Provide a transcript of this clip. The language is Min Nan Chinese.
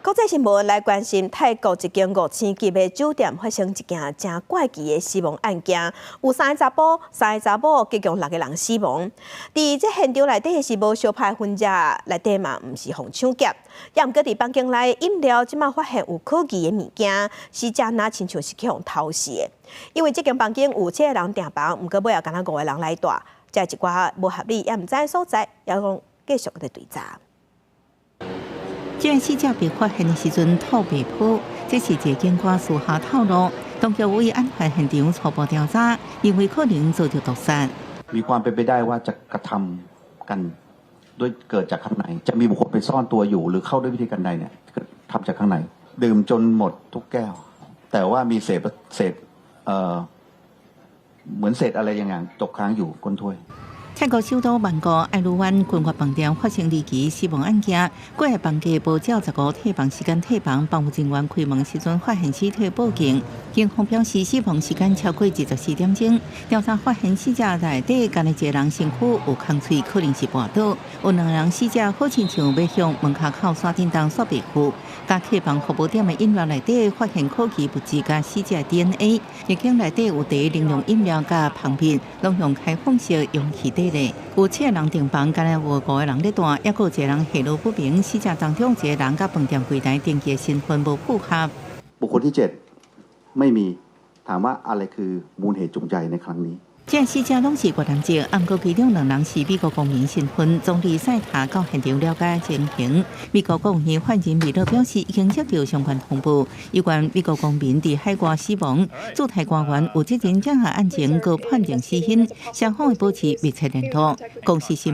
國際新聞來關心泰國一間五星級的酒店發生一件誠怪奇的死亡案件，有三個查埔、三個查某，共六個人死亡。佇這現場內底是無相拍痕跡，內底嘛毋是予搶劫。也毋過佇房間內飲料，這馬發現有可疑的物件，死者若親像是去予偷食的。因為這間房間有七個人訂房，毋過尾後干焦五個人來蹛，這一寡無合理，也毋知所在，猶閣繼續佇追查。這個死者被發現的時陣吐白泡，這是一個警官私下透露，當局為案發現場初步調查，認為可能遭著毒殺。 มีความเป็นไปได้ว่าจะกระทำกันด้วยเกิดจากข้างในจะมีบุคคลไปซ่อนตัวอยู่หรือเข้าด้วยวิธีการใดเนี่ยทำจากข้างในดื่มจนหมดทุกแก้วแต่ว่ามีเศษเศษเอ่อเหมือนเศษอะไรอย่างตกค้างอยู่ก้นถ้วย 泰國首都曼谷愛魯灣君悅飯店發生離奇死亡案件，幾个房客無照十五退房時間退房，房務人員開門時陣發現屍體報警。警方表示死亡時間超過24點鐘，調查發現死者內底干焦一个人身軀有空喙，可能是跋倒。有兩个人死者好親像欲向門跤口徙振動徙白糞。佮客房服務點的飲料內底發現可疑物質佮死者 DNA，一間內底有茶、冷涼飲料佮蜂蜜，攏用開放式容器底咧。有七個人訂房，干焦有五個人咧蹛，猶閣有一個人下落不明。死者當中一個人佮飯店櫃台登記的身份無符合。 บุคคลที่เจ็ดไม่มีถามว่าอะไรคือมูลเหตุจูงใจในครั้งนี้ 這死者攏是越南籍，毋過其中兩人是美國公民身份。總理賽塔到現場了解情形。美國國務院發言人米勒表示，已經接到相關通報，有關美國公民佇海外死亡，駐台官員有責任檢核案情，閣判定死因，雙方會保持密切聯絡。公視新聞。